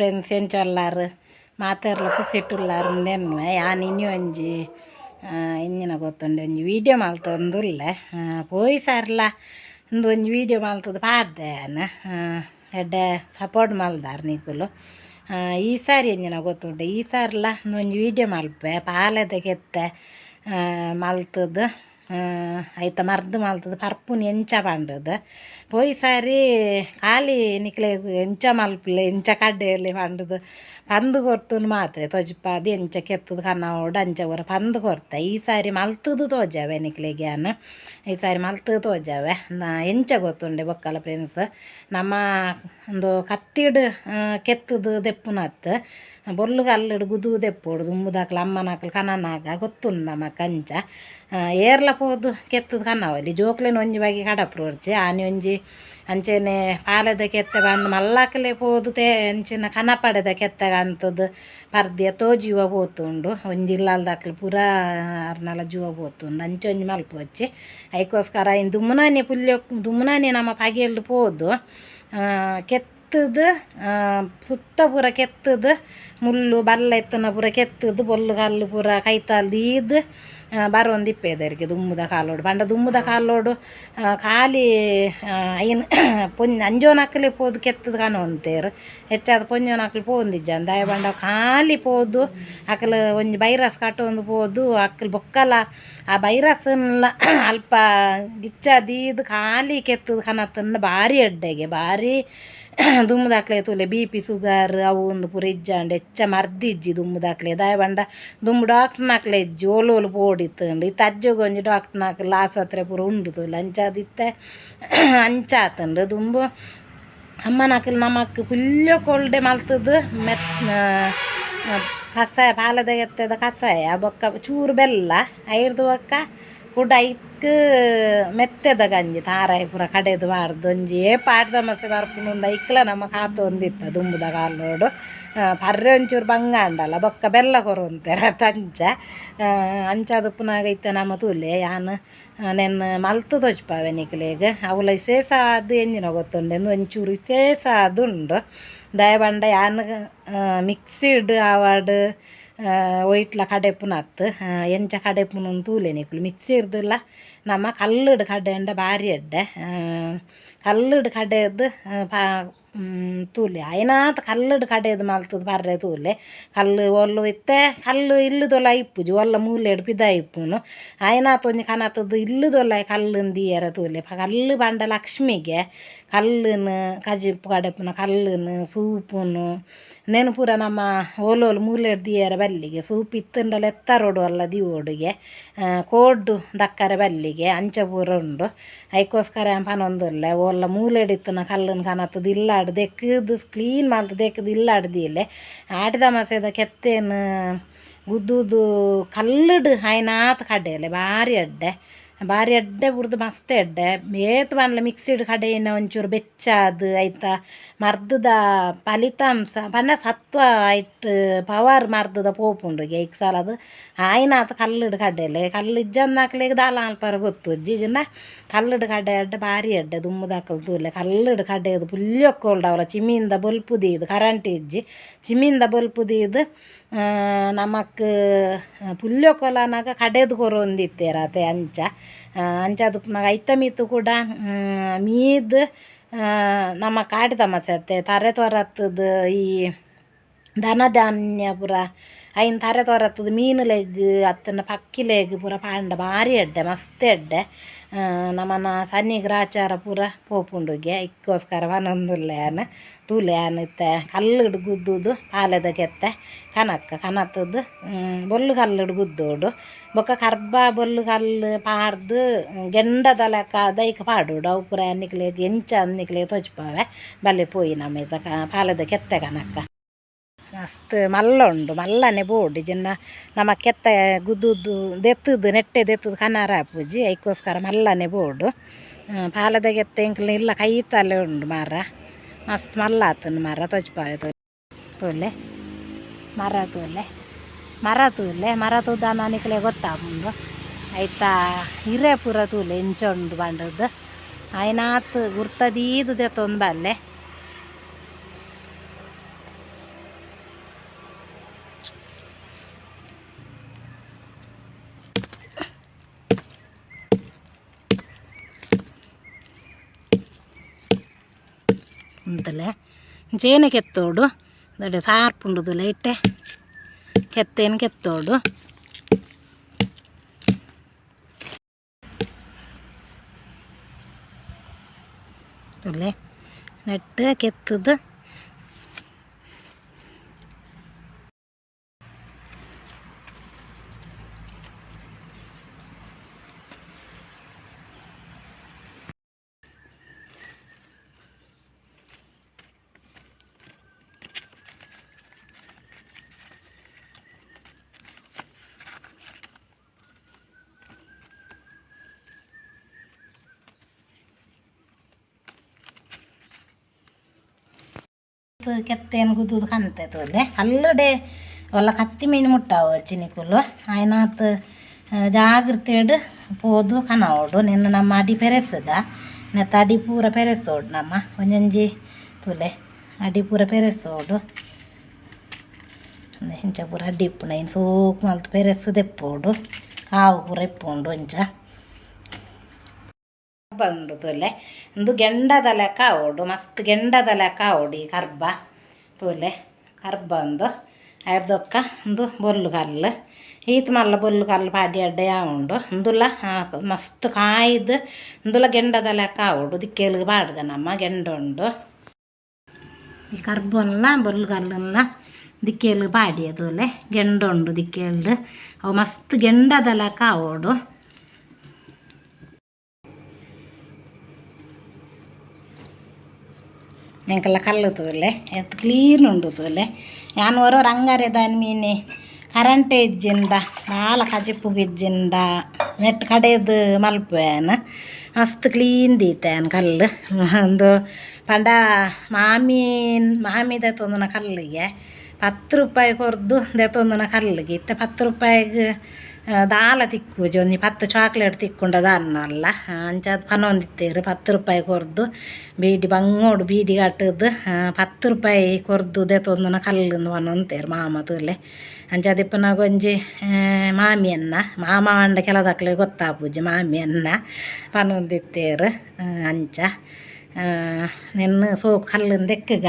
Friends ಎಂಚೊಲ್ಲಾರು ಮಾತೆರ್ಲ ಖುಷಿಟುಲ್ಲಾರು ಉಂದೆನ್ನುವೆ ಯಾನ್ ಇನಿ ಒಂಜಿ ಎಂಜಿನ ಗೊತ್ತುಂಡು ಒಂಜಿ ವೀಡಿಯೋ ಮಲ್ತೊಂದುಲ್ಲೆ. ಪೋಯಿ ಸಾರ್ಲ ಉಂದು ಒಂಜಿ ವೀಡಿಯೋ ಮಲ್ತುದು ಪಾಡ್ದೆ ಯಾನ್. ಎಡ್ಡೆ ಸಪೋರ್ಟ್ ಮಲ್ದಾರ್ ನಿಕುಲು. ಈ ಸಾರಿ ಎಂಜಿನ ಗೊತ್ತುಂಡು ಈ ಸಾರ್ಲ ಒಂಜಿ ವೀಡಿಯೋ ಮಲ್ಪೆ ಪಾಲೆದ ಕೆತ್ತೆ ಮಲ್ತುದು ಐತ ಮರ್ದ್ ಮಲ್ತುದು ಪರ್ಪುನಿ ಎಂಚ ಪಂಡುದು. ಪೋಯಿ ಸಾರಿ ಖಾಲಿ ನಿಕ್ಲೆಗ್ ಎಂಚ ಮಲ್ಪುಲೆ ಎಂಚ ಕಡ್ಡೇಲೆ ಪಂಡುದು ಪಂದು ಕೊರ್ತುನು ಮಾತ್ರೆ ತೊಜಿಪಾದ್ ಎಂಚ ಕೆತ್ತುದು ಕನವೊಡು ಅಂಚ ಪೂರ ಪಂದು ಕೊರ್ತೆ. ಈ ಸಾರಿ ಮಲ್ತುದು ತೋಜಾವೆ ನಿಕ್ಲೆಗ್ ಯಾನ್. ಈ ಸಾರಿ ಮಲ್ತುದು ತೋಜಾವೆ ಎಂಚ ಗೊತ್ತುಂಡೆ ಬೊಕ್ಕಲ ಫ್ರೆಂಡ್ಸ್. ನಮ್ಮ ಉಂದು ಕತ್ತಿಡ್ ಕೆತ್ತುದು ದೆಪ್ಪುನತ್ ಬೊಲ್ಲು ಕಲ್ಲುಡು ಗುದು ದೆಪ್ಪೊಡು ದುಂಬುದಕ್ಲು ಅಮ್ಮನಕ್ಲು ಕನನಾಗ ಗೊತ್ತುಂಡು ನಮಕ್ ಅಂಚ. ಏರ್ಲ ಪೋದು ಕೆತ್ತುದು ಕನವಲಿ ಜೋಕ್ಲೆನ ಒಂಜಿ ಬಗೆ ಕಡಪುರೊರ್ಚಿ ಆನಿ ಒಂಜಿ ಅಂಚೆನೆ ಪಾಲೆದ ಕೆತ್ತೆ ಬಂದು ಮಲ್ಲಕ್ಲೆ ಪೋದು ತೇ ಅಂಚಿನ ಕನಪಡೆದ ಕೆತ್ತಗ ಅಂತದು ಪರ್ದ್ ಏತೋ ಜೀವ ಪೋತುಂಡು. ಒಂಜಿ ಇಲ್ಲಲ್ದಕ್ಲು ಪೂರ ಅರ್ನಲ ಜೀವ ಪೋತುಂಡು ಅಂಚ ಒಂಜಿ ಮಲ್ಪೊಚ್ಚಿ. ಐಕೋಸ್ಕರ ಐನ್ ದುಮ್ಮುನಾನಿ ಪುಲ್ಯ ದುಮ್ಮುನಾನಿ ನಮ್ಮ ಪಗೆಲ್ಡ್ ಪೋದು ಕೆತ್ತುದು ಸುತ್ತ ಪೂರ ಕೆತ್ತುದು ಮುಳ್ಳು ಬಲ್ಲ ಇತ್ತನ ಪೂರ ಕೆತ್ತುದು ಬೊಲ್ಲು ಕಲ್ಲು ಪೂರ ಕೈತಾಲ್ ದೀದ್ ಬರೊಂದಿಪ್ಪೆದೆರ್ಗೆ ದುಂಬುದ ಕಾಲೋಡು. ಪಂಡ ದುಂಬುದ ಕಾಲೋಡು ಖಾಲಿ ಐನ್ ಪೊಂಜ್ ಅಂಜೋನಕ್ಲೆ ಪೋದು ಕೆತ್ತುದು ಕನೊಂತೇರು. ಹೆಚ್ಚಾದ್ ಪೊಂಜೋನಕ್ಲು ಪೋವೊಂದಿಜ್ಜಂದ್ ದಾಯೆ ಪಂಡ ಖಾಲಿ ಪೋದು ಅಕಲ್ ಒಂಜಿ ವೈರಸ್ ಕಟ್ಟೊಂದು ಪೋದು ಅಕಲ್ ಬೊಕ್ಕಲ ಆ ವೈರಸ್ನ್ಲ ಅಲ್ಪ ಗಿಚ್ಚ ದೀದ್ ಖಾಲಿ ಕೆತ್ತುದು ಕನತನ್ನ ಬಾರಿ ಎಡ್ಡೆಗೆ ಬಾರಿ ದುಂಬುದಕ್ಲೆ ತೂಲೆ ಬಿ ಪಿ ಸುಗರ್ ಅವು ಉಂದು ಪೂರ ಇಜ್ಜಾಂಡ್ ಹೆಚ್ಚ ಮರ್ದಿಜ್ಜಿ ದುಂಬುದಕ್ಲೆ. ದಾಯೆ ಪಂಡ ದುಂಬು ಡಾಕ್ಟ್ರ್ನಕ್ಲೆ ಇಜ್ಜಿ ಓಲೋಲು ಪೋಡಿತ್ತುಂಡು. ಇತ್ತೆ ಅಜ್ಜಗ್ ಒಂಜಿ ಡಾಕ್ಟ್ರ್ನಕ್ಲು ಆಸ್ಪತ್ರೆ ಪೂರ ಉಂಡು ತೂಲೆ ಅಂಚಾದಿತ್ತೆ ಅಂಚಾತುಂಡು. ದುಂಬು ಅಮ್ಮನಕ್ಲು ನಮಕ್ ಪುಲ್ಯ ಕೋಲ್ಡೆ ಮಲ್ತುದು ಮೆತ್ ಕಷಾಯ ಪಾಲದ ಎತ್ತದ ಕಷಾಯ ಬೊಕ್ಕ ಚೂರು ಬೆಲ್ಲ ಐರ್ದ್ ಬೊಕ್ಕ ಕುಡ ಐಕ್ ಮೆತ್ತೆದ ಗಂಜಿ ತಾರಾಯಿ ಪೂರ ಕಡೆದು ಪಾಡ್ದು ಒಂಜಿ ಏಪ ಆಟಿದ ಅಮಾಸೆ ಬರ್ಪುಂಡು ಐಕ್ಲ ನಮ ಕಾತೊಂದಿತ್ತ ದುಂಬುದ ಕಾಲೋಡು. ಪರ್ರೆ ಒಂಚೂರು ಬಂಗ ಆಂಡಲ ಬೊಕ್ಕ ಬೆಲ್ಲ ಕೊರೊಂತೆರ್ ಅಂಚ ಅಂಚಾದ್ ಉಪ್ಪುನಗ ಇತ್ತೆ ನಮ ತೂಲೆ ಯಾನ್ ನೆನ್ ಮಲ್ತ್ ತೋಜ್ಪಾವೆ ನಿಕ್ಲೆಗ್. ಅವುಲ ವಿಶೇಷ ಆದ್ ಎಂಜಿನ ಗೊತ್ತುಂಡು ಉಂದು ಒಂಚೂರು ವಿಶೇಷ ಆದ್ ಉಂಡು. ದಾಯೆ ಪಂಡ ಯಾನ್ ಮಿಕ್ಸಿಡ್ ಆವಡ್ ಒಯಿಟ್ಲ ಕಡೆಪುನತ್ ಎಂಚ ಕಡೆಪುನು ತೂಲೆ ನಿಕುಲು. ಮಿಕ್ಸಿರ್ದುಲ ನಮ ಕಲ್ಲುಡು ಕಡೆಂಡ ಬಾರಿ ಎಡ್ಡೆ. ಕಲ್ಲುಡು ಕಡೆದು ತೂಲೆ ಆಯಿನಾತ್ ಕಲ್ಲುಡು ಕಡೆದು ಮಲ್ತುದು ಪರ್ರೆ ತೂಲೆ. ಕಲ್ಲು ಓಲು ಇತ್ತೆ ಕಲ್ಲು ಇಲ್ಲುದೊಲ ಇಪ್ಪುಜಿ ಓಲ್ಲ ಮೂಲೆಡ್ ಪಿದಾಯಿ ಇಪ್ಪುನು. ಆಯಿನಾತ್ ಒಂಜಿ ಕನತುದು ಇಲ್ಲುದೊಲ ಕಲ್ಲುನ್ ದೀಯರೆ ತೂಲೆ. ಕಲ್ಲು ಪಂಡ ಲಕ್ಷ್ಮಿಗೆ ಕಲ್ಲುನು ಕಜಿಪು ಕಡೆಪುನ ಕಲ್ಲುನು ಸೂಪುನು ನೆನ್ ಪೂರ ನಮ್ಮ ಓಲೋಲು ಮೂಲೆಡ್ ದೀಯರೆ ಬಲ್ಲಿಗೆ. ಸೂಪ್ ಇತ್ತುಂಡಲ ಎತ್ತರೊಡು ಅಲ್ಲ ದೀವೊಡುಗೆ ಕೋಡ್ಡು ದಕ್ಕರೆ ಬಲ್ಲಿಗೆ ಅಂಚ ಪೂರ ಉಂಡು. ಐಕೋಸ್ಕರ ಯಾನ್ ಪನೊಂದುಲ್ಲೆ ಓಲ್ಲ ಮೂಲೆಡ್ ಇತ್ತುನ ಕಲ್ಲುನ್ ಕನತುದು ಇಲ್ಲಾಡ್ ದೆಕ್ಕುದು ಕ್ಲೀನ್ ಮಲ್ತ್ ದೆಕ್ಕುದು ಇಲ್ಲಾಡ್ ದೀಲೆ. ಆಟಿದ ಅಮಾಸೆದ ಕೆತ್ತೇನ್ ಗುದ್ದುದು ಕಲ್ಲುಡು ಆಯಿನಾತ್ ಕಡೆಲೆ ಬಾರಿ ಎಡ್ಡೆ ಬಾರಿ ಎಡ್ಡೆ ಬುಡ್ದು ಮಸ್ತ್ ಎಡ್ಡೆ. ಏತ್ ಪಂಡಲ ಮಿಕ್ಸಿಡ್ ಕಡೆಯಿನ ಒಂಚೂರು ಬೆಚ್ಚಾದ್ ಐತ ಮರ್ದುದ ಫಲಿತಾಂಶ ಪಂಡ ಸತ್ವ ಐಟ್ ಪವರ್ ಮರ್ದುದ ಪೋಪುಂಡುಗೆ ಐಕ್ ಸಲಾದ್ ಆಯಿನಾತ್ ಕಲ್ಲುಡು ಕಡೆಲೆ. ಕಲ್ಲು ಇಜ್ಜಂದಿನಕ್ಲೆಗ್ ದಾಲ ಮಲ್ಪರೆ ಗೊತ್ತುಜ್ಜಿ. ಇಜ್ಜಿಂಡ ಕಲ್ಲುಡು ಕಡೆಯಡ್ಡ ಬಾರಿ ಎಡ್ಡೆ ದುಂಬುದಕುಲು ತೂಲೆ ಕಲ್ಲುಡು ಕಡೆದು ಪುಲ್ಯೊಕ್ಕೊಲ್ಡು ಅವಲ ಚಿಮಿಂದ ಬೊಲ್ಪು ದೀದ್ ಕರೆಂಟ್ ಇಜ್ಜಿ ಚಿಮಿಂದ ಬೊಲ್ಪು ದೀದ್ ನಮಕ್ ಪುಲ್ಯೊಕೊಲನಗ ಕಡೆದು ಕೊರೊಂದಿತ್ತೆರ್ ಅತೆ ಅಂಚ. ಅಂಚಾದ್ ಉಪ್ಪುನಗ ಐತ ಮಿತ್ತ್ ಕೂಡ ಮೀದ್ ನಮಕ್ ಆಟಿದ ಅಮಾಸೆ ಅತ್ತೆ ತರೆ ತೊರತುದು ಈ ಧನ ಧಾನ್ಯ ಪೂರ ಐನ್ ತರೆ ತೊರತುದು ಮೀನುಲೆಗ್ ಅತ್ತುಂಡ ಪಕ್ಕಿಲೆಗ್ ಪೂರ ಪಾಂಡ ಬಾರಿ ಎಡ್ಡೆ ಮಸ್ತ್ ಎಡ್ಡೆ. ನಮನ ಸನಿ ಗ್ರಹಚಾರ ಪೂರ ಪೋಪುಂಡುಗೆ ಐಕ್ಕೋಸ್ಕರ ಪನೊಂದುಲ್ಲೆ ಯಾನ್. ತೂಲೆ ಯಾನ್ ಇತ್ತೆ ಕಲ್ಲುಡು ಗುದ್ದುದು ಪಾಲೆದ ಕೆತ್ತೆ ಕನಕ್ಕ ಕನತುದು ಬೊಲ್ಲು ಕಲ್ಲುಡು ಗುದ್ದೋಡು. ಬೊಕ್ಕ ಕರ್ಬ ಬೊಲ್ಲು ಕಲ್ಲು ಪಾಡ್ದು ಗೆಂಡದ ಲೆಕ್ಕ ಐಕ್ ಪಾಡೊಡು. ಅವು ಪೂರ ನಿಕ್ಲೆಗ್ ಎಂಚ ನಿಕ್ಲೆಗ್ ತೋಜ್ಪಾವೆ ಬಲ್ಲೆ ಪೋಯಿ ನಮ ಇತ್ತೆ ಪಾಲೆದ ಕೆತ್ತೆ ಕನಕ್ಕ. ಮಸ್ತ್ ಮಲ್ಲ ಉಂಡು ಮಲ್ಲನೆ ಬೋಡು ಇಜ್ಜಿಂಡ ನಮ ಕೆತ್ತೆ ಗುದ್ದುದು ದೆತ್ತುದು ನೆಟ್ಟೆ ದೆತ್ತುದು ಕನರ ಆಪುಜಿ ಐಕೋಸ್ಕರ ಮಲ್ಲನೆ ಬೋಡು. ಪಾಲೆದ ಕೆತ್ತೆ ಎಂಕ್ಲ್ನ ಇಲ್ಲ ಕೈತಲೇ ಉಂಡು ಮರ ಮಸ್ತ್ ಮಲ್ಲ ಆತುಂಡು ಮರ ತೋಜ್ಪಾವೆ ತೂಲೆ ಮರ ತೂಲೆ ಮರ ತೂಲೆ ಮರ ತೂದಾನ ನಿಕ್ಲೆಗ್ ಗೊತ್ತಾಪುಂಡು. ಐತ ಇರೆ ಪೂರ ತೂಲೆ ಎಂಚ ಉಂಡು ಪಂಡುದು ಆಯಿನಾತ್ ಗುರ್ತ ದೀದ್ ದೆತ್ತೊಂದು ಬಲ್ಲೆ. ಉಂತಲೆ ಇಂಚೇನೆ ಕೆತ್ತೋಡು ದಡೆ ಸಾರ್ಪುಂಡುದು ಲೈಟೆ ಕೆತ್ತೇನು ಕೆತ್ತೋಡು ತೂಲೆ ನೆಟ್ ಕೆತ್ತದು. ಕೆತ್ತೇನು ಗುದ್ದುದು ಕಂತೆ ತೋಲೆ ಕಲ್ಲುಡೆ ಒಲ್ಲ ಕತ್ತಿ ಮೀನು ಮುಟ್ಟಾವು ಚಿನಿಕುಲು ಆಯ್ನಾತ್ ಜಾಗ್ರತೆಡ್ ಪೋದು ಕನವೊಡು ನೆನ್ನ ನಮ್ಮ ಅಡಿ ಪೆರೆಸದ ನೆತ್ತ ಅಡಿ ಪೂರ ಪೆರೆಸೋಡು ನಮ್ಮ ಒಂಜೊಂಜಿ ತೂಲೆ ಅಡಿ ಪೂರ ಪೆರೆಸೋಡು ಇಂಚ ಪೂರ ಅಡ್ಡಿ ಇಪ್ಪುನ ಇನ್ ಸೋಕು ಮಲ್ತ್ ಪೆರೆಸ್ ದೆಪ್ಪೋಡು ಕಾವು ಪೂರ ಇಪ್ಪುಂಡು ಇಂಚ ಉಂಡು ತೂಲೆ ಉಂದು ಗೆಂಡದ ಲೆಕ್ಕ ಆವೊಡು ಮಸ್ತ್ ಗೆಂಡದ ಲೆಕ್ಕ ಆವೊಡು ಈ ಕರ್ಬ ತೂಲೆ ಕರ್ಬ ಉಂದು ಐಡ್ದೊಕ್ಕ ಉಂದು ಬೊಲ್ಲು ಕಲ್ಲು ಈತ್ ಮಲ್ಲ ಬೊಲ್ಲು ಕಲ್ಲು ಪಾಡಿ ಅಡ್ಡೆ ಉಂಡು ಉಂದುಲ ಮಸ್ತ್ ಕಾಯ್ದು ಉಂದುಲ ಗೆಂಡದ ಲೆಕ್ಕ ಆವೊಡು ದಿಕ್ಕೆಲ್ಗ್ ಪಾಡ್ಗ ನಮ್ಮ ಗೆಂಡ ಉಂಡು ಈ ಕರ್ಬನ್ಲ ಬೊಲ್ಲು ಕಲ್ಲುನ್ಲ ದಿಕ್ಕೆಲ್ ಪಾಡಿಯ ತೂಲೆ ಗೆಂಡ ಉಂಡು ದಿಕ್ಕೆಲ್ಡ್ ಅವು ಮಸ್ತ್ ಗೆಂಡದ ಲೆಕ್ಕ ಆವೊಡು. ಎಂಕಲ್ಲ ಕಲ್ಲು ತೂಲೆ ಏತ್ ಕ್ಲೀನ್ ಉಂಡು ತೂಲೆ ಯಾನ್ ಒರ ಅಂಗಾರೆ ದಾನಿ ಮೀನೆ ಕರೆಂಟ್ ಇಜ್ಜಿಂಡ ದಾಲ ಕಜಿಪುಗು ಇಜ್ಜಿಂಡ ನೆಟ್ ಕಡೆದ್ ಮಲ್ಪುವೆ ಯಾನ್ ಮಸ್ತ್ ಕ್ಲೀನ್ ದೀತೆ ಯಾನ್ ಕಲ್ಲು ಉಂದು ಪಂಡ ಮಾಮಿ ಮಾಮಿ ದೆತೊಂದುನ ಕಲ್ಲಿಗೆ 10 ರೂಪಾಯಿ ಕೊರ್ದು ದೆತೊಂದುನ ಕಲ್ಲಿಗೆ ಇತ್ತೆ 10 ರೂಪಾಯಿಗ್ ದಾಲ ತಿಕ್ಕುಜಿ ಒಂಜಿ 10 ಚಾಕ್ಲೇಟ್ ತಿಕ್ಕುಂಡ ದಾನ್ನಲ್ಲ ಅಂಚಾದ್ ಪನೊಂದಿತ್ತೆರ್ 10 ರೂಪಾಯಿ ಕೊರ್ದು ಬೀಡಿ ಬಂಗೋಡು ಬೀಡಿ ಕಟ್ಟುದು 10 ರೂಪಾಯಿ ಕೊರ್ದು ದೆತೊಂದುನ ಕಲ್ಲುಂದು ಪನೊಂತೆರ್ ಮಾಮ ತೂಲೆ ಅಂಚಾದ್ ಇಪ್ಪುನಗ ಒಂಜಿ ಮಾಮಿಯನ್ನ ಮಾಮ ಪಂಡ ಕೆಲದಕ್ಲೆಗ್ ಗೊತ್ತಾಪುಜಿ ಮಾಮಿಯನ್ನ ಪನೊಂದಿತ್ತೆರ್ ಅಂಚ ನೆನ್ನ್ ಸೋಕು ಕಲ್ಲುನ್ ದೆಕ್ಕುಗ.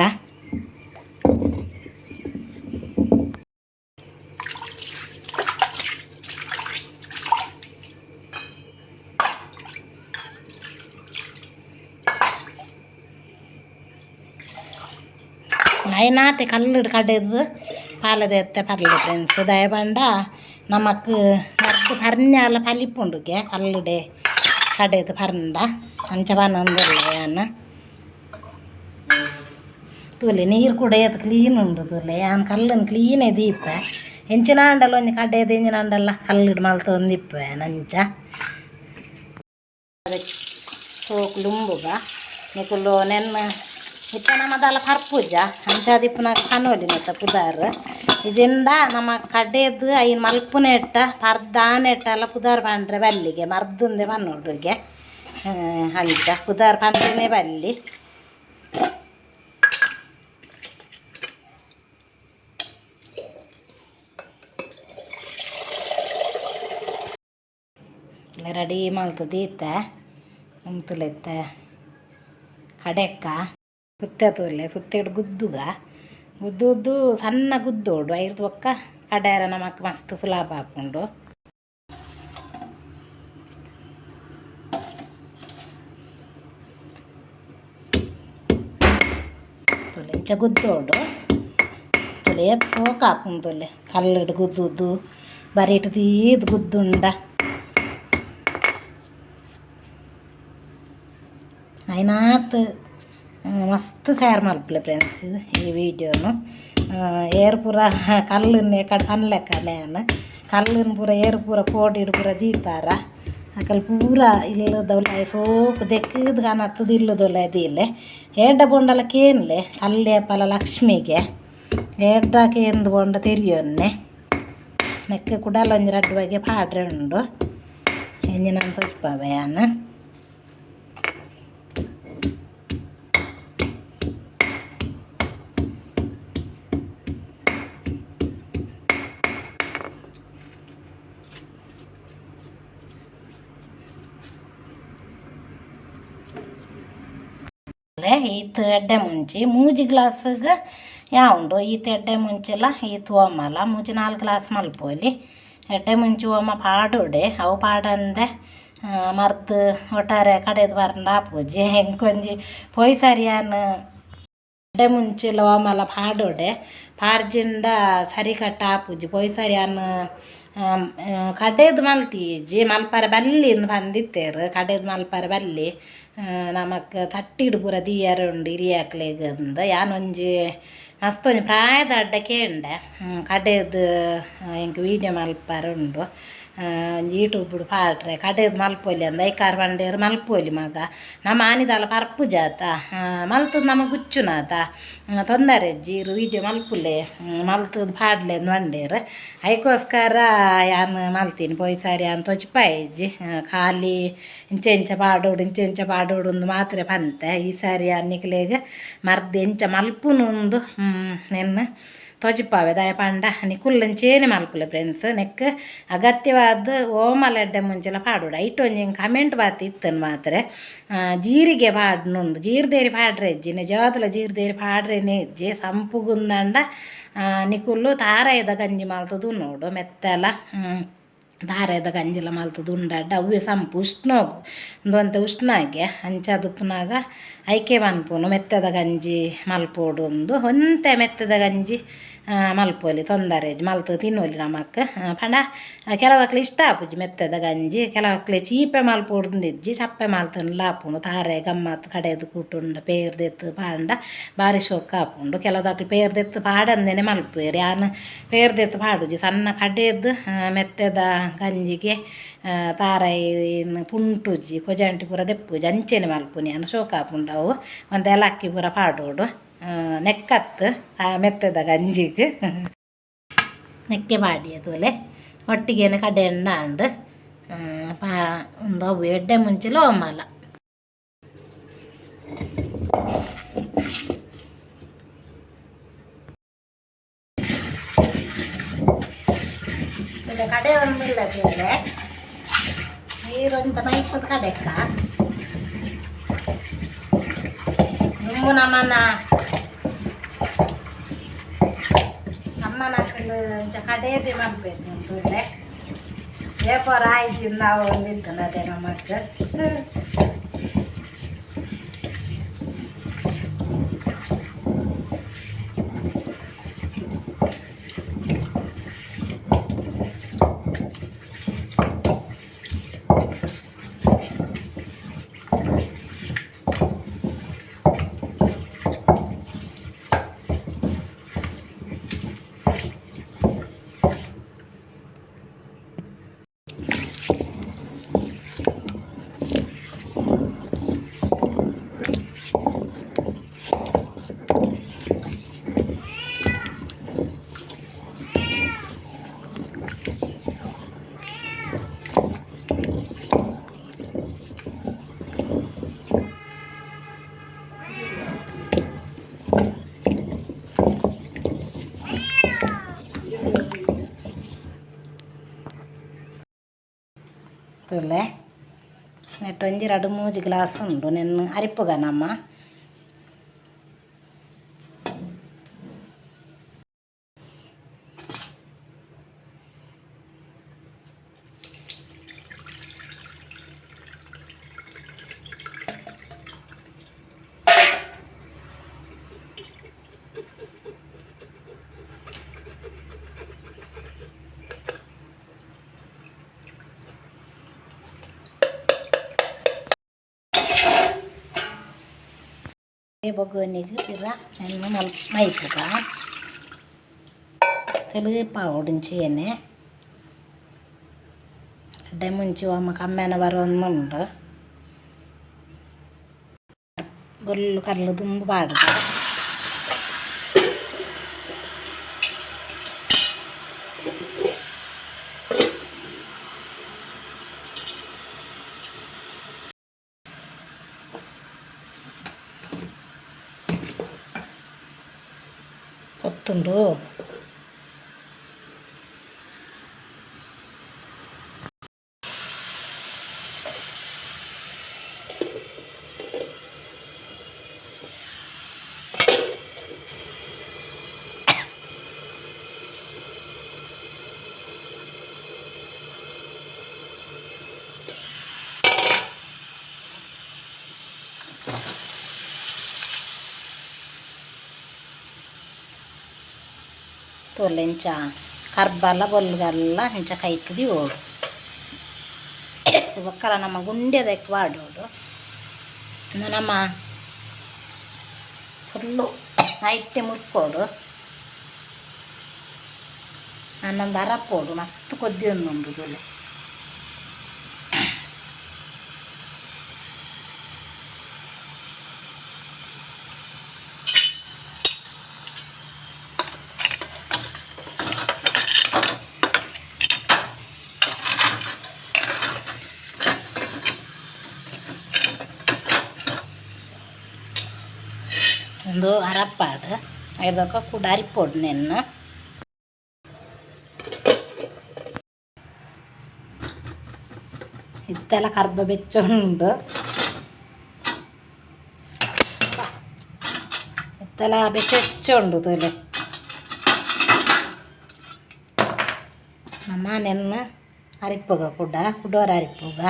ಅಯಿನಾತೆ ಕಲ್ಲುಡು ಕಡೆದು ಪಾಲದೆತ್ತೆ ಪರ್ಲೆ ಫ್ರೆಂಡ್ಸ್ ದಾಯೆ ಪಂಡ ನಮಕ್ ಮಸ್ತ್ ಪರ್ನ್ಯಾಲ ಪಲಿಪುಂಡುಗೆ ಕಲ್ಲುಡೆ ಕಡೆದು ಪರ್ಂಡ ಅಂಚ ಪನೊಂದುಲ್ಲೆ ಯಾನ್ ತೂಲೆ ನೀರು ಕೂಡ ಏತ್ ಕ್ಲೀನ್ ಉಂಡು ತೂಲೆ ಯಾನ್ ಕಲ್ಲುನ್ ಕ್ಲೀನೇ ದೀಪೆ ಎಂಚಿನ ಆಂಡಲ ಒಂಜಿ ಕಡೆದು ಎಂಚಿನ ಆಂಡಲ ಕಲ್ಲುಡು ಮಲ್ತೊಂದಿಪ್ಪುವೆ ಯಾನ್ ಅಂಚ ಸೋಕು ಲುಂಬುಗ ನಿಕುಲು ನೆನ್ನ ಇತ್ತೆ ನಮ ದಾಲ ಪರ್ಪುಜ ಅಂಚಾದ್ ಇಪ್ಪುನಗ ಪನೊಲಿ ನೆತ್ತ ಪುದರ್ ಇಜಿಂಡ ನಮ ಕಡೆದು ಐನ್ ಮಲ್ಪುನೆಟ್ಟ ಪರ್ದಾನೆಟ್ಟಲ ಪುದರ್ ಪಂಡ್ರೆ ಬಲ್ಲಿಗೆ ಮರ್ದುಂದೆ ಪನೊಡುಗೆ ಅಂಚ ಪುದರ್ ಪಂಡ್ರೆನೆ ಬಲ್ಲಿ. ರೆಡಿ ಮಲ್ತ್ ದೀತೆ ಉಂತುಲೆತ್ತೆ ಕಡೆಕ್ಕ ಸುತ್ತೆ ತೂಲೆ ಸುತ್ತೆಡ್ ಗುದ್ದುಗ ಗುದ್ದುದ್ದು ಸಣ್ಣ ಗುದ್ದೋಡು ಐರ್ದ್ ಬೊಕ್ಕ ಕಡೆರ ನಮಕ್ ಮಸ್ತ್ ಸುಲಭ ಆಪುಂಡು. ತೂಲೆ ಇಂಚ ಗುದ್ದೋಡು ತೂಲೆ ಏತ್ ಸೋಕು ಆಪುಂಡು ತೂಲೆ ಕಲ್ಲುಡು ಗುದ್ದುದ್ದು ಬರಿಟ್ ದೀದ್ ಗುದ್ದುಂಡ ಐನಾತ್ ಮಸ್ತ್ ತಯಾರು ಮಲ್ಪುಲೆ ಫ್ರೆಂಡ್ಸ್ ಈ ವೀಡಿಯೋನು ಏರ್ ಪೂರ ಕಲ್ಲುನ್ ಎಕಡೆ ಪನ್ಲೆಕ್ಕನೆ ಯಾನ್ ಕಲ್ಲುನ್ ಪೂರ ಏರ್ ಪೂರ ಕೋಡಿಡ್ ಪೂರ ದೀತಾರ ಅಕಲ್ ಪೂರ ಇಲ್ಲದ ಉಲಾಯಿ ಸೋಕು ದೆಕ್ಕುದು ಕನತ್ತುದು ಇಲ್ಲದ ಉಲಾಯಿ ದೀಲೆ ಏಡ್ಡ ಪೋಂಡಲ ಕೇನ್ಲೆ ಕಲ್ಲು ಏಪಲ ಲಕ್ಷ್ಮಿಗೆ ಏಡ್ಡ ಕೇಂದ್ ಪೋಂಡ ತೆರಿಯೊನ್ನೆ ನೆಕ್ಕ್ ಕುಡಲ ಒಂಜಿ ರಡ್ಡ್ ಬಗೆ ಪಾಡ್ರೆ ಉಂಡು ಎಂಜಿನಂತ ತೋಜಿಪಾವೆ ಯಾನ್. ತೂಲೆ ಈತ್ ಎಡ್ಡೆ ಮುಂಚಿ ಮೂಜಿ ಗ್ಲಾಸ್ಗ್ ಯಾವುಂಡು ಈತ್ ಎಡ್ಡೆ ಮುಂಚಿಲ ಈತ್ ಓಮಲ ಮೂಜಿ ನಾಲ್ ಗ್ಲಾಸ್ ಮಲ್ಪೊಲಿ ಎಡ್ಡೆ ಮುಂಚಿ ಓಮ ಪಾಡೊಡೆ ಅವು ಪಾಡಂದೆ ಮರ್ದ್ ಒಟ್ಟಾರೆ ಕಡೆದ್ ಪರ್ಂಡ ಆಪುಜಿ ಎಂಕೊಂಜಿ ಪೋಯಿ ಸರಿ ಯಾನ್ ಎಡ್ಡೆ ಮುಂಚಿಲ ಓಮಲ ಪಾಡೊಡೆ ಪಾಡ್ಜಿಂಡ ಸರಿ ಕಟ್ಟ್ ಆಪುಜಿ ಪೋಯಿ ಸರಿ ಯಾನ್ ಕಡೆದ್ ಮಲ್ತೀಜಿ ಮಲ್ಪರೆ ಬಲ್ಲಿ ಇಂದ್ ಪಂದಿತ್ತೆರ್ ಕಡೆದ್ ಮಲ್ಪರೆ ಬಲ್ಲಿ ನಮಕ್ ತಟ್ಟಿಡ್ ಪೂರ ದೀಯರೆ ಉಂಡು ಹಿರಿಯಕ್ಲೆಗ್ ಅಂದ್ ಯಾನ್ ಒಂಜಿ ಮಸ್ತ್ ಒಂಜಿ ಪ್ರಾಯದ ಅಡ್ಡ ಕೇಂಡೆ ಕಡೆದ್ ಎಂಕ್ ವೀಡಿಯೋ ಮಲ್ಪರೆ ಉಂಡು ಒಂಜಿ ಯೂಟ್ಯೂಬ್ ಪಾಡ್ರೆ ಕಡೆದ್ ಮಲ್ಪೊಲಿ ಅಂದ್ ಐಕಾರ್ ಪಂಡೇರ್ ಮಲ್ಪೊಲಿ ಮಗ ನಮ ಆನಿದಾಲ ಪರ್ಪುಜಾತ ಮಲ್ತುದು ನಮ ಗುಚ್ಚುನಾತ ತೊಂದರೆ ಇಜ್ಜಿ ಇರ್ ವೀಡಿಯೋ ಮಲ್ಪುಲೆ ಮಲ್ತುದು ಪಾಡ್ಲೆ ಅಂದ್ ಪಂಡೇರ್ ಐಕೋಸ್ಕರ ಯಾನ್ ಮಲ್ತೀನಿ ಪೋಯಿ ಸಾರಿ ಯಾನ್ ತೊಜಿಪಾಯಿಜಿ ಖಾಲಿ ಇಂಚ ಇಂಚ ಪಾಡೋಡು ಇಂಚ ಇಂಚ ಪಾಡೋಡು ಇಂದ್ ಮಾತ್ರ ಪಂತೆ ಈ ಸಾರಿ ಯಾನ್ ನಿಕ್ಲೆಗ್ ಮರ್ದ್ ಎಂಚ ಮಲ್ಪುನುಂದು ನೆನ್ನ್ ತೊಜಿಪಾವೆ ದಾಯೆ ಪಂಡ ನಿಕುಲು ಅಂಚೆನೆ ಮಲ್ಪುಲೆ ಫ್ರೆಂಡ್ಸ್ ನೆಕ್ ಅಗತ್ಯವಾದ್ ಓಮಲ ಎಡ್ಡೆ ಮುಂಚಿಲ ಪಾಡೋಡು ಐಟ್ ಒಂಜಿ ಕಮೆಂಟ್ ಬಾತ್ ಇತ್ತನ್ ಮಾತ್ರ ಜೀರಿಗೆ ಪಾಡ್ನುಂದು ಜೀರ್ದೇರಿ ಪಾಡ್ರೆ ಇಜ್ಜಿ ನಿಜವಾದ್ಲ ಜೀರ್ದೇರಿ ಪಾಡ್ರೆನೇ ಇಜ್ಜಿ ಸಂಪುಗುಂದಂಡ ನಿಕುಲು ತಾರಾಯಿದ ಗಂಜಿ ಮಲ್ತುದು ಉನೋಡು ಮೆತ್ತೆಲ ತಾರಾಯಿದ ಗಂಜಿಲ ಮಲ್ತುದು ಉಂಡಾಡ ಅವ್ವೇ ಸಂಪು ಉಷ್ಣೋಗು ಉಂದು ಉಷ್ಣಾಗೆ ಅಂಚಾದ್ ಉಪ್ಪುನಾಗ ಐಕೆ ಪನ್ಪುನು ಮೆತ್ತದ ಗಂಜಿ ಮಲ್ಪೊಡು ಉಂದು ಒಂತೆ ಮೆತ್ತದ ಗಂಜಿ ಮಲ್ಪೊಲಿ ತೊಂದರೆ ಇಜ್ಜಿ ಮಲ್ತ್ ತಿನ್ನೊಲಿ ನಮಕ್ ಪಂಡ ಕೆಲವಕ್ಲೆ ಇಷ್ಟ ಆಪುಜಿ ಮೆತ್ತದ ಗಂಜಿ ಕೆಲವಕ್ಲೆ ಚೀಪೆ ಮಲ್ಪೊಡು ಇಜ್ಜಿ ಚಪ್ಪೆ ಮಲ್ತುಂಡಲ ಆಪುಂಡು ತಾರೆ ಗಮ್ಮತ್ ಕಡೆದು ಕೂಟುಂಡ ಪೇರ್ ದೆತ್ತ್ ಪಾಂಡ ಬಾರಿ ಶೋಕು ಆಪುಂಡು ಕೆಲದಕ್ಲು ಪೇರ್ ದೆತ್ತ್ ಪಾಡಂದೆನೆ ಮಲ್ಪುವೆರ್ ಯಾನ್ ಪೇರ್ ದೆತ್ತ್ ಪಾಡುಜಿ ಸಣ್ಣ ಕಡೆದ್ ಮೆತ್ತೆದ ಗಂಜಿಗೆ ತಾರಾಯಿನ್ ಪುಂಟುಜಿ ಕೊಜಂಟಿ ಪೂರ ದೆಪ್ಪುಜಿ ಅಂಚೆನೆ ಮಲ್ಪುನಿ ಯಾನ್ ಶೋಕು ಆಪುಂಡು ಅವು ಒಂತೆ ಏಲಕ್ಕಿ ಪೂರ ಪಾಡೊಡು ನೆಕ್ಕತ್ ಮೆತ್ತದ ಗಂಜಿಗ್ ನೆಕ್ಕೆ ಪಾಡಿಯೆ ತೂಲೆ ಒಟ್ಟಿಗೆನೆ ಕಡೆಂಡ ಆಂಡ್ ಪಾ ಉಂದು ಅವು ಎಡ್ಡೆ ಮುಂಚಿಲ ಓಮಲ ಕಡೆ ಒಂದಿಲ್ಲ ತೂಲೆ ನೀರು ಒಂತ ಮೈತದ ಕಡೆಕ್ಕ ದುಂಬು ನಮನ ಅಮ್ಮನಕುಲು ಅಂಚ ಕಡೇದಿ ಮಲ್ಪೆರ್ ತೂಲೆ ಏಪೊರ ಆಯ್ಜಿಂದ ಆವೊಂದಿತ್ತುಂಡು ಅದೇ ನಮಕ್. ತೂಲೆ ನೆಟ್ ಒಂಜಿ ರಡ್ಡ್ ಮೂಜಿ ಗ್ಲಾಸ್ ಉಂಡು ನೆನ್ನ್ ಅರಿಪುಗ ನಮ. ಬೊಗೊನಿಗ್ ಪಿರ ನೆನ್ನ್ ಮಲ್ ಮೈಪುಗ ತೆಲುಪಾವೊಡು ಇಂಚೆನೆ ಎಡ್ಡೆ ಮುಂಚಿ ಒಮ್ಮ ಕಮ್ಮೆನ ಬರೊಂದುಂಡು ಬೊಲ್ಲು ಕಲ್ಲ್ ದುಂಬು ಪಾಡ್ದ್. ಪೊತ್ತುಂಡು. ತೋಲೆ ಇಂಚ ಕರ್ಬಲ ಬೊಲ್ಗಲ್ಲ ಇಂಚ ಕೈಕ್ ದೀವೊಡು ಬೊಕ್ಕಲ ನಮ್ಮ ಗುಂಡ್ಯದಕ್ಕೆ ಪಾಡೋಡು ಉಂದು ನಮ್ಮ ಫುಲ್ಲು ಐತೆ ಮುರ್ಕೋಡು ನನ್ನೊಂದು ಅರಪೋಡು ಮಸ್ತ್ ಕೊದ್ದಿಯೊಂದುಂಡು ತೂಲೆ. ಉಂದು ಅರಪ್ಪಾಡು ಐದೊಕ ಕುಡ ಅರಿಪೊಡು ನೆನ್ನ ಇತ್ತೆಲ್ಲ ಕರ್ಬ ಬೆಚ್ಚ ಉಂಡು ಇತ್ತೆಲ್ಲ ಬೆಚ್ಚ ಬೆಚ್ಚ ಉಂಡು ತೂಲೆ. ನಮ್ಮ ನೆನ್ನ ಅರಿಪುಗ ಕುಡ ಕುಡೋರ ಅರಿಪುಗ.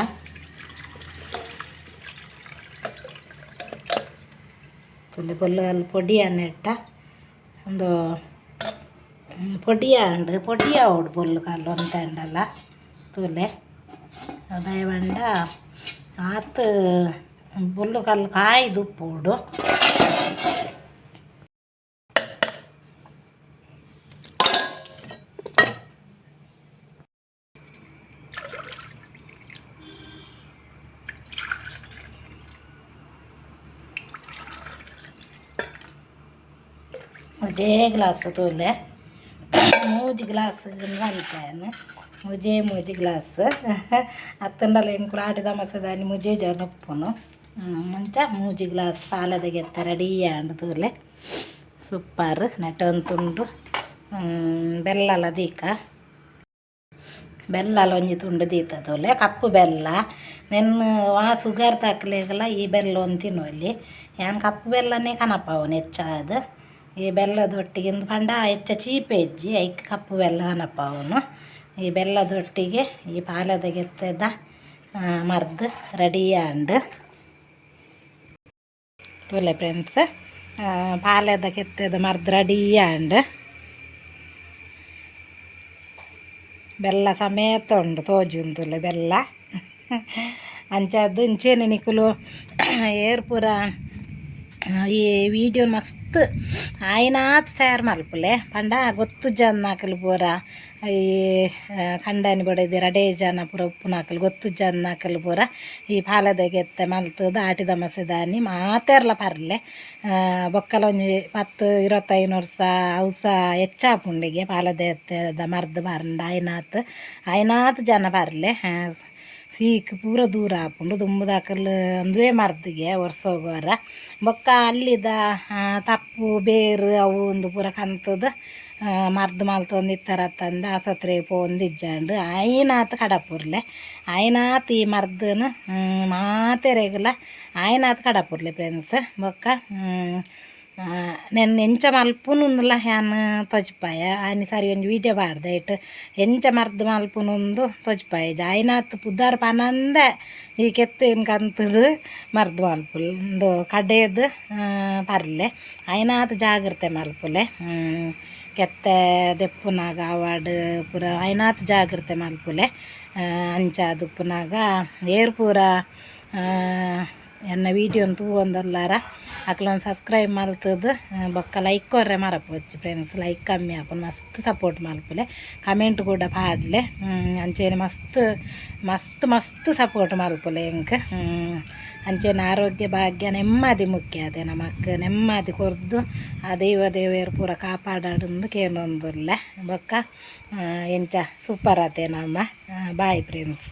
ತೂಲೆ ಬೊಲ್ಲ ಪೊಡಿ ನೆಟ್ಟ ಒಂದು ಪೊಡಿ ಆಂಡ್ ಪೊಡಿ ಆವೊಡು ಬೊಲ್ಲು ಕಲ್ಲು ಒಂತೆ ತೂಲೆ. ದಾಯೆ ಪಂಡ ಆತ್ ಬೊಲ್ಲು ಕಲ್ಲು ಕಾಯ್ದು ಉಪ್ಪೊಡು. ಒಂಜೇ ಗ್ಲಾಸ್ ತೂಲೆ, ಮೂಜಿ ಗ್ಲಾಸ್ ಮಲ್ಪೆನ್, ಮೂಜೇ ಮೂಜಿ ಗ್ಲಾಸ್ ಅತ್ತಂಡಲ ಎಂಕುಲು ಆಟಿದ ಅಮಾಸೆದಾನಿ ಮೂಜೇ ಜನ ಉಪ್ಪುನು. ಅಂಚ ಮೂಜಿ ಗ್ಲಾಸ್ ಪಾಲದ ಗೆತ್ತ ರೆಡಿ ಆಂಡ್ ತೂಲೆ. ಸೂಪರ್ ನೆಟೊಂತುಂಡು. ಬೆಲ್ಲಲ ದೀಕ, ಬೆಲ್ಲಲ ಒಂಜಿ ತುಂಡು ದೀತ ತೂಲೆ, ಕಪ್ಪು ಬೆಲ್ಲ. ನೆನ್ ವಾ ಸುಗರ್ ತಕ್ಲೆಗ್ಲ ಈ ಬೆಲ್ಲ ತಿನ್ನೊಲಿ. ಯಾನ್ ಕಪ್ಪು ಬೆಲ್ಲನೇ ಕನಪಾವುನು ಹೆಚ್ಚಾದ್. ಈ ಬೆಲ್ಲದೊಟ್ಟಿಗೆ ಇಂದು ಪಂಡ ಹೆಚ್ಚ ಚೀಪೆ ಇಜ್ಜಿ, ಐಕ್ ಕಪ್ಪು ಬೆಲ್ಲ ಕನಪಾವುನು. ಈ ಬೆಲ್ಲದೊಟ್ಟಿಗೆ ಈ ಪಾಲದ ಗೆತ್ತೆದ ಮರ್ದ್ ರೆಡಿ ಆಂಡ್ ತೂಲೆ ಫ್ರೆಂಡ್ಸ್. ಪಾಲೆದ ಕೆತ್ತೆದ ಮರ್ದ್ ರೆಡಿ ಆಂಡ್, ಬೆಲ್ಲ ಸಮೇತ ಉಂಡು, ತೋಜುಂದುಲ್ಲೆ ಬೆಲ್ಲ. ಅಂಚಾದ್ ಇಂಚೆನೆ ನಿಕುಲು ಏರ್ ಪೂರ ಈ ವಿಡಿಯೋ ಮಸ್ತ್ ಆಯಿನಾತ್ ಶೇರ್ ಮಲ್ಪುಲೆ. ಪಂಡ ಗೊತ್ತು ಜನ್ನಕುಲು ಪೂರ ಈ ಕಂಡನಿ ಬೊಡೆದಿ ರಡ್ಡೇ ಜನ ಪೂರ ಉಪ್ಪುನಕುಲು, ಗೊತ್ತು ಜನ್ನಕುಲು ಪೂರ ಈ ಪಾಲದ ಗೆತ್ತೆ ಮಲ್ತುದು ಆಟಿದ ಅಮಾಸೆದಾನಿ ಮಾತೆರ್ಲ ಪರ್ಲೆ. ಬೊಕ್ಕಲ ಒಂಜಿ 10 25 ವರ್ಷ ಅವುಸ ಹೆಚ್ಚಾಪುಂಡಿಗೆ ಪಾಲದ ಎತ್ತೆದ ಮರ್ದ್ ಪರ್ಂಡ ಆಯಿನಾತ್ ಆಯಿನಾತ್ ಜನ ಪರ್ಲೆ. ಸೀಕ್ ಪೂರ ದೂರ ಆಪುಂಡು. ದುಂಬುದಕುಲು ಉಂದುವೇ ಮರ್ದಿಗೆ ವರ್ಸೊಗೊರ. ಬೊಕ್ಕ ಅಲ್ಲಿದ ತಪ್ಪು ಬೇರು ಅವು ಉಂದು ಪೂರ ಕಂತುದು ಮರ್ದ್ ಮಲ್ತೊಂದಿತ್ತರತ್ತಂದೆ ಆಸ್ಪತ್ರೆಗ್ ಪೋವೊಂದಿಜ್ಜಾಂಡ್. ಆಯಿನಾತ್ ಕಡಪುರ್ಲೆ, ಆಯಿನಾತ್ ಈ ಮರ್ದನ್ ಮಾತೆರೆಗ್ಲ ಆಯಿನಾತ್ ಕಡಪುರ್ಲೆ ಫ್ರೆಂಡ್ಸ್. ಬೊಕ್ಕ ನೆನ್ ಎಂಚ ಮಲ್ಪುನುಂದುಲ ಯಾನ್ ತೋಜಿಪಾಯ. ಆನಿ ಸರಿ ಒಂಜಿ ವೀಡಿಯೋ ಪಾಡ್ದೆ, ಐಟ್ ಎಂಚ ಮರ್ದ್ ಮಲ್ಪುನುಂದು ತೋಜಿಪಾಯ. ಆಯಿನಾತ್ ಪುದರ್ ಪನಂದೆ ಈ ಕೆತ್ತೆನ್ ಕಂತುದು ಮರ್ದ್ ಮಲ್ಪುಲೆ, ಉಂದು ಕಡೆದ್ ಪರ್ಲೆ. ಆಯಿನಾತ್ ಜಾಗ್ರತೆ ಮಲ್ಪುಲೆ. ಕೆತ್ತೆ ದೆಪ್ಪುನಗ ಆವಡ್ ಪೂರ ಆಯಿನಾತ್ ಜಾಗ್ರತೆ ಮಲ್ಪುಲೆ. ಅಂಚಾದ್ ಉಪ್ಪುನಗ ಏರ್ ಪೂರ ಎನ್ನ ವೀಡಿಯೋನ್ ತೂವೊಂದುಲ್ಲಾರ ಅಕ್ಲೊಂದು ಸಬ್ಸ್ಕ್ರೈಬ್ ಮಲ್ತುದು ಬೊಕ್ಕ ಲೈಕ್ ಕೊರ್ರೆ ಮರಪೊಚ್ಚಿ ಫ್ರೆಂಡ್ಸ್. ಲೈಕ್ ಕಮ್ಮಿ ಆಪುಂಡು, ಮಸ್ತ್ ಸಪೋರ್ಟ್ ಮಲ್ಪುಲೆ, ಕಮೆಂಟ್ ಕೂಡ ಪಾಡ್ಲೆ. ಅಂಚೆನೆ ಮಸ್ತ್ ಮಸ್ತ್ ಮಸ್ತ್ ಸಪೋರ್ಟ್ ಮಲ್ಪುಲೆ ಎಂಕ್. ಅಂಚೆನೆ ಆರೋಗ್ಯ ಭಾಗ್ಯ ನೆಮ್ಮದಿ ಮುಖ್ಯ ಅದೇ ನಮಕ್. ನೆಮ್ಮದಿ ಕೊರ್ದು ಆ ದೈವ ದೇವೆರ್ ಪೂರ ಕಾಪಾಡಾಡುಂದು ಕೇನೊಂದುಲ್ಲೆ. ಬೊಕ್ಕ ಎಂಚ ಸೂಪರ್ ಆತೆ ನಮ್ಮ. Bye friends.